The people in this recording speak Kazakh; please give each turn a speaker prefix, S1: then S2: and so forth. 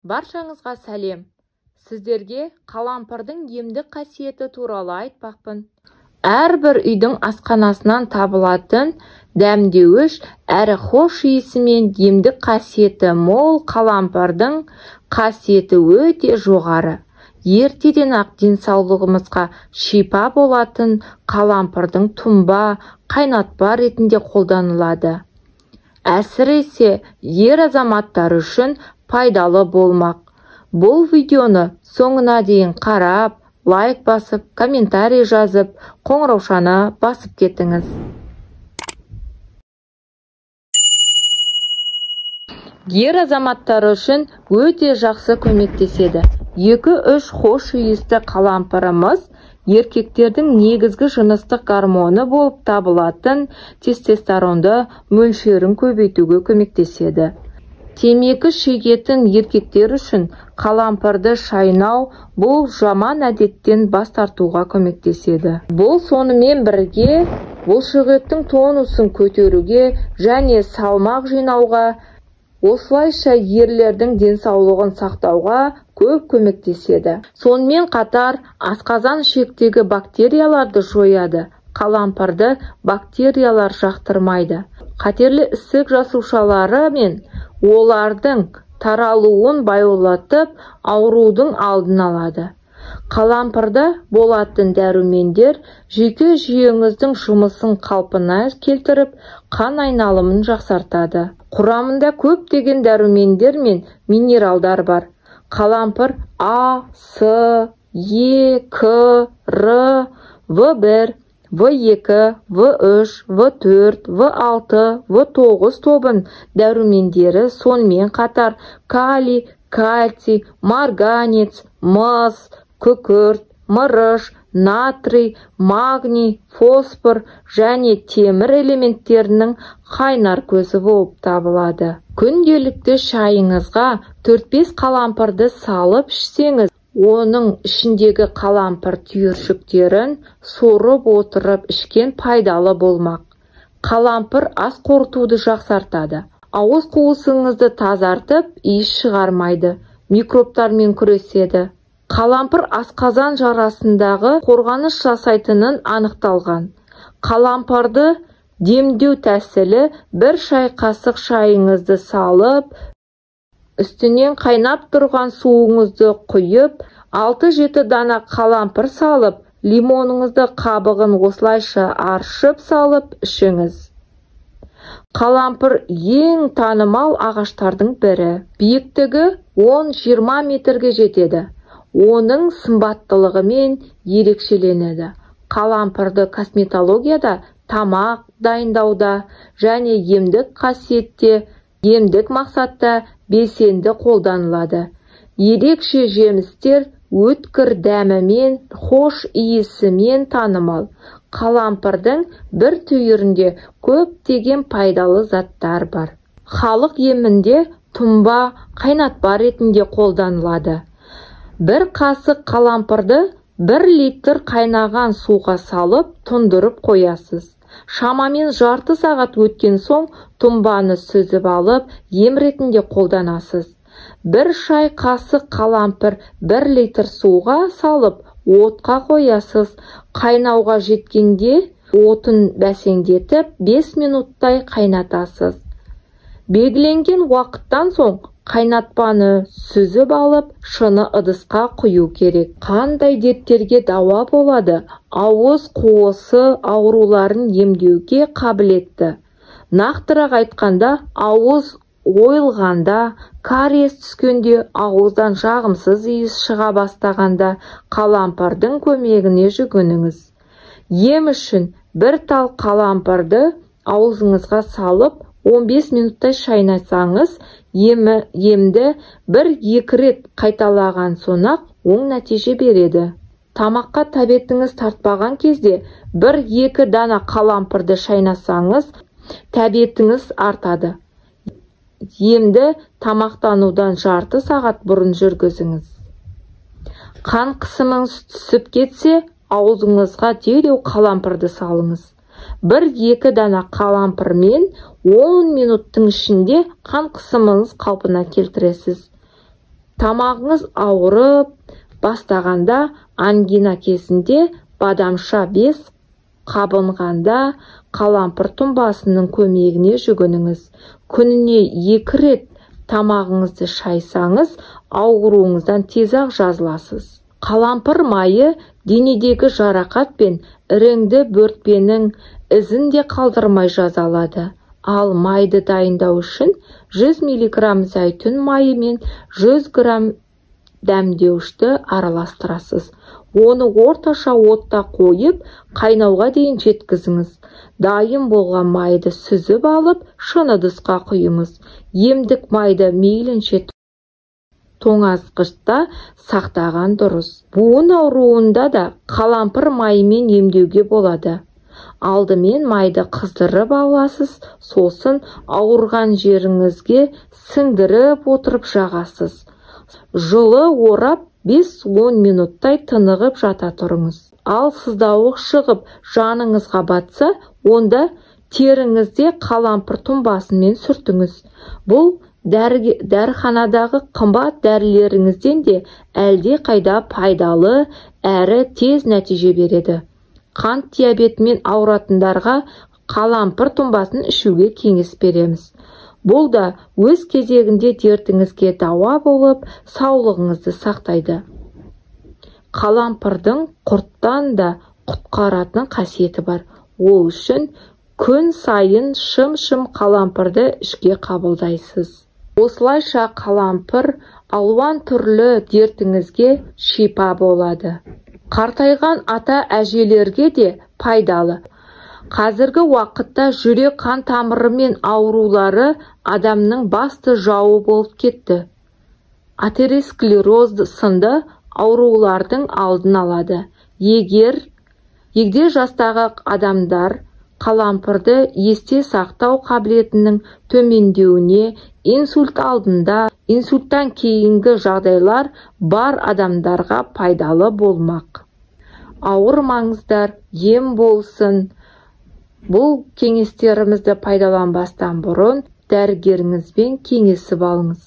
S1: Баршаңызға сәлем. Сіздерге қалампырдың емдік қасиеті туралы айтпақпын. Әрбір үйдің асханасынан табылатын дәмдеуіш әрі хош иісімен емдік қасиеті мол қалампырдың қасиеті өте жоғары. Ертеден-ақ денсаулығымызға шипа болатын қалампырдың тұнба, қайнатпа ретінде қолданылады. Әсіресе ер азаматтар үшін пайдалы болмақ. Бұл видеоны соңына дейін қарап, лайк басып, комментарий жазып, қоңыраушаны басып кетіңіз. Ер азаматтары үшін өте жақсы көмектеседі. 2-3 хош иісті қалампырымыз еркектердің негізгі жыныстық гормоны болып табылатын тестостеронды мөлшерін көбейтуге көмектеседі. Темекі шегетін еркектер үшін қалампырды шайнау бұл жаман әдеттен бас тартуға көмектеседі. Бұл сонымен бірге бұлшықеттің тонусын көтеруге және салмақ жинауға, осылайша ерлердің денсаулығын сақтауға көп көмектеседі. Сонымен қатар асқазан ішектегі бактерияларды жояды. Қалампырды бактериялар жақтырмайды. Қатерлі ісік жасушалары мен олардың таралуын баяулатып, аурудың алдын алады. Қалампырда болатын дәрумендер жүйке жүйеңіздің жұмысын қалпына келтіріп, қан айналымын жақсартады. Құрамында көптеген дәрумендер мен минералдар бар. Қалампыр А, С, Е, К, Р, В1, В2, В3, В4, В6, В9 тобын дәрумендері, сонымен қатар калий, кальций, марганец, мыс, күкірт, мырыш, натрий, магний, фосфор және темір элементтерінің қайнар көзі болып табылады. Күнделікті шайыңызға 4-5 қалампырды салып ішсеңіз, оның ішіндегі қалампыр түйіршіктерін сорып отырып ішкен пайдалы болмақ. Қалампыр ас қорытуды жақсартады. Ауыз қуысыңызды тазартып, иіс шығармайды, микробтармен күреседі. Қалампыр асқазан жарасындағы қорғаныш жасайтынын анықталған. Қалампырды демдеу тәсілі: бір шай қасық шайыңызды салып, үстінен қайнап тұрған суыңызды құйып, 6-7 дана қалампыр салып, лимоныңызды қабығын осылайша аршып салып ішіңіз. Қалампыр ең танымал ағаштардың бірі. Биіктігі 10-20 метрге жетеді. Оның сымбаттылығымен ерекшеленеді. Қалампырды косметологияда, тамақ дайындауда және емдік қасиетте, емдік мақсатта белсенді қолданылады. Ерекше жемістер өткір дәмімен, хош иісімен танымал. Қалампырдың бір түйірінде көптеген пайдалы заттар бар. Халық емінде тұнба, қайнатпа ретінде қолданылады. Бір қасық қалампырды 1 литр қайнаған суға салып, тұндырып қоясыз. Шамамен жарты сағат өткен соң тұнбаны сүзіп алып, ем ретінде қолданасыз. Бір шай қасық қалампыр 1 литр суға салып, отқа қоясыз. Қайнауға жеткенде отын бәсеңдетіп, 5 минуттай қайнатасыз. Белгіленген уақыттан соң қайнатпаны сүзіп алып, шыны ыдысқа құю керек. Қандай дерттерге дауа болады? Ауыз қуысы ауруларын емдеуге қабілетті. Нақтырақ айтқанда, ауыз ойылғанда, кариес түскенде, ауыздан жағымсыз иіс шыға бастағанда қалампырдың көмегіне жүгініңіз. Ем үшін бір тал қалампырды аузыңызға салып, 15 минуттай шайнасаңыз, емді 1-2 рет қайталаған соң-ақ оң нәтиже береді. Тамаққа тәбетіңіз тартпаған кезде 1-2 дана қалампырды шайнасаңыз, тәбетіңіз артады. Емді тамақтанудан жарты сағат бұрын жүргізіңіз. Қан қысымыңыз түсіп кетсе, аузыңызға дереу қалампырды салыңыз. 1-2 дана қалампырмен 10 минуттың ішінде қан қысымыңыз қалпына келтіресіз. Тамағыңыз ауырып бастағанда, ангина кезінде, бадамша без қабынғанда қалампыр тұнбасының көмегіне жүгініңіз. Күніне 2 рет тамағыңызды шайсаңыз, ауруыңыздан тез-ақ жазыласыз. Қалампыр майы денедегі жарақат пен іріңді бөртпенің ізін де қалдырмай жазалады. Ал майды дайындау үшін 100 мг зәйтүн майы мен 100 грамм дәмдеуішті араластырасыз. Оны орташа отта қойып, қайнауға дейін жеткізіңіз. Дайын болған майды сүзіп алып, шыны ыдысқа құйыңыз. Емдік майды мейлінше тоңазытқышта сақтаған дұрыс. Буын ауруында да қалампыр майымен емдеуге болады. Алдымен майды қыздырып аласыз, сосын ауырған жеріңізге сіңдіріп отырып жағасыз. Жылы орап 5-10 минуттай тынығып жата тұрыңыз. Ал сыздауық шығып жаныңызға батса, онда теріңізде қалампыр тұнбасымен сүртіңіз. Бұл дәріханадағы қымбат дәрілеріңізден де әлде қайда пайдалы әрі тез нәтиже береді. Қант диабетімен ауыратындарға қалампыр тұнбасын ішуге кеңес береміз. Бұл да өз кезегінде дертіңізге дауа болып, саулығыңызды сақтайды. Қалампырдың құрттан да құтқаратын қасиеті бар. Ол үшін күн сайын шым-шым қалампырды ішке қабылдайсыз. Осылайша қалампыр алуан түрлі дертіңізге шипа болады. Қартайған ата-әжелерге де пайдалы. Қазіргі уақытта жүрек қан тамырымен аурулары адамның басты жауы болып кетті. Атеросклероз сынды аурулардың алдын алады. Егде жастағы адамдар қалампырды есте сақтау қабілетінің төмендеуіне, инсульт алдында, инсульттан кейінгі жағдайлар бар адамдарға пайдалы болмақ. Ауырмаңыздар, ем болсын. Бұл кеңестерімізді пайдаланбастан бұрын дәрігеріңізбен кеңесіп алыңыз.